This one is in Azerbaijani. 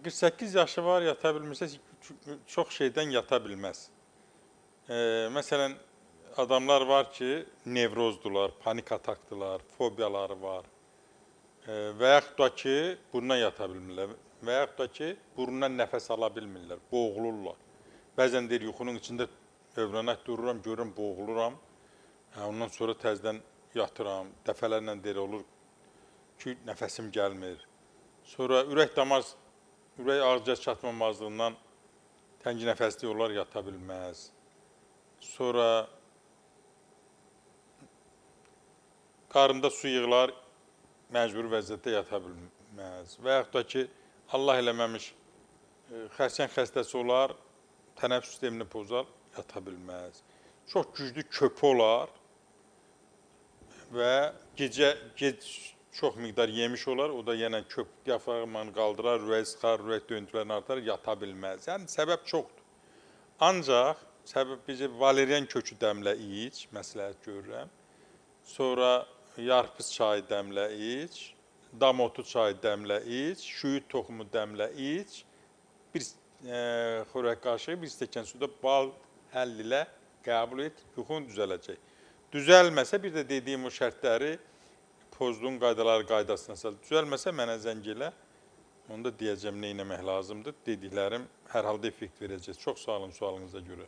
48 yaşı var, yata bilmirsə, çox şeydən yata bilməz. Məsələn, adamlar var ki, nevrozdular, panik atakdılar, fobiyaları var. Və yaxud da ki, bundan yata bilmirlər. Və yaxud da ki, burundan nəfəs ala bilmirlər, boğulurlar. Bəzən deyir, yuxunun içində övrənək dururam, görürəm, boğuluram. Ondan sonra təzədən yatıram. Dəfələrlə deyir, olur ki, nəfəsim gəlmir. Sonra ürək damar, ürək ağciyər çatmamazlığından təngi nəfəsli olar, yata bilməz. Sonra qarında su yığılar, məcburi vəziyyətdə yata bilməz. Və yaxud da ki, Allah eləməmiş, xərçəng xəstəsi olar, tənəffüs sistemini pozar, yata bilməz. Çox güclü köpü olar və gecə gec çox miqdar yemiş olar, o da yenə köp diafraqmanı qaldırar, ürək sıxar, ürək döyüntülərini artar, yata bilməz. Yəni səbəb çoxdur. Ancaq səbəb bizi valerian kökü dəmlə iç, məsləhət görürəm. Sonra yarpız çayı dəmlə iç, damotu çayı dəmlə iç, şüyüd toxumu dəmlə iç, bir xörək qaşığı, bir stəkan suda bal həll ilə qəbul et, yuxun düzələcək. Düzəlməsə, bir də dediyim o şərtləri pozduğun qaydaları qaydasına sal. Düzəlməsə mənə zəng elə, onda deyəcəm nə etmək lazımdır. Dediklərim hər halda effekt verəcək. Çox sağ olun sualınıza görə.